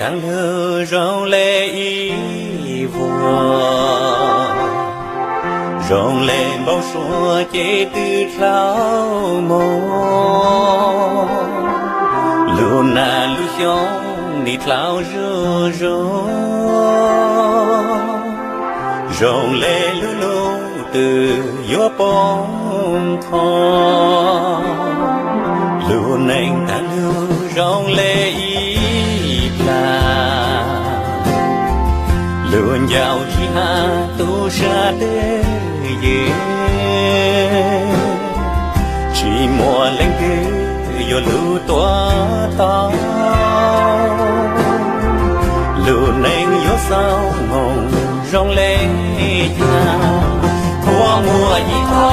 Taag lug zoo le ib vuag, zoo le npau suav ces twb dlhau moog. Lug nag lug xyoo nim dlhau zuj zus, zoo le lub lub twg yuav poob qho. Lug neej taag lug zoo le ib plag, lug ncaus tsis has tu sab twg ywg, tsis muaj leej twg yuav lug tuav tau. Lug neej yuav xaus moog zoo le caag, puas muaj ib qho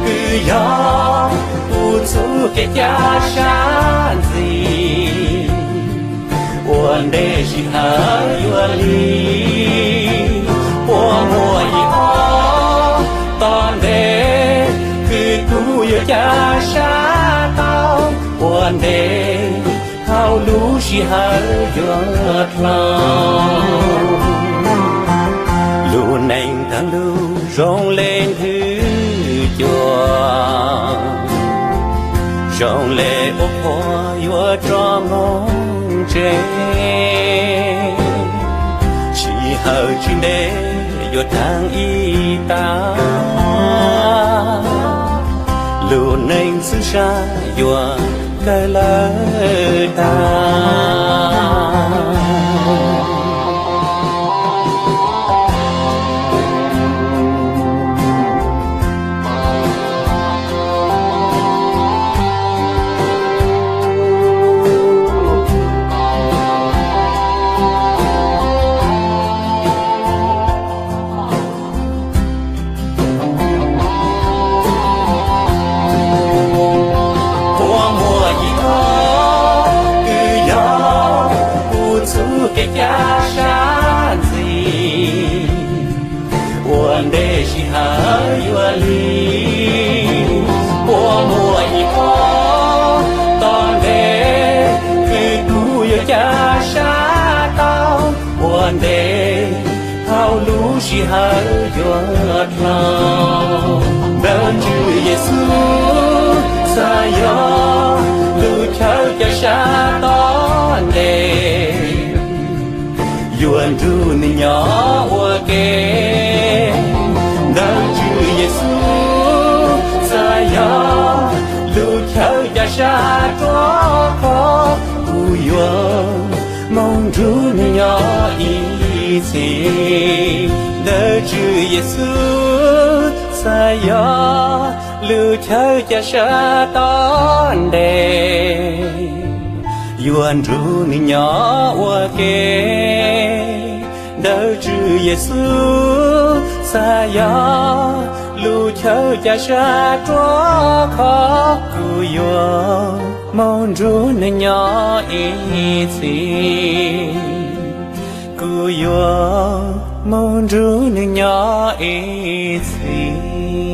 kws yog kuv txuj kev ca sab ntxwv, ua ntej sij hawm yuav lig. Puas muaj ib qho tom ntej kws kuv yuav ca sab tau, ua ntej thaum lub sij hawm yuav dlhau. Lug neej taag lug zoo le nthwv cua, zoo le pob qhuav yuav rov moog tsev. Sij hawm tsis ntev yuav taag ib tag, lug neej xwb sab yuav kawg lawm tag. Puas muaj ib qho kws yog kuv txuj kev ca sab ntxwv, ua ntej sij hawm yuav lig. Puas muaj ib qho tom ntej kws kuv yuav ca sab tau, ua ntej thaum lub sij hawm yuav dlhau. Ntawm Tswv Yexus txhad yog lub chaw ca sab tom ntej, yuav nrug nwg nyob ua ke. Ntawm Tswv Yexus txhad yog lub chaw ca sab rua qhov kuv yuav moog nrug nwg nyob ib txhis. Ntawm Tswv Yexus txhad yog lub chaw ca sab tom ntej, yuav nrug nwg nyob ua ke. Ntawm Tswv Yexus txhad yog lub chaw ca sab rua qhov kuv yuav moog nrug nwg nyob ib txhis. Kuv yuav moog nrug nwg nyob ib txhis.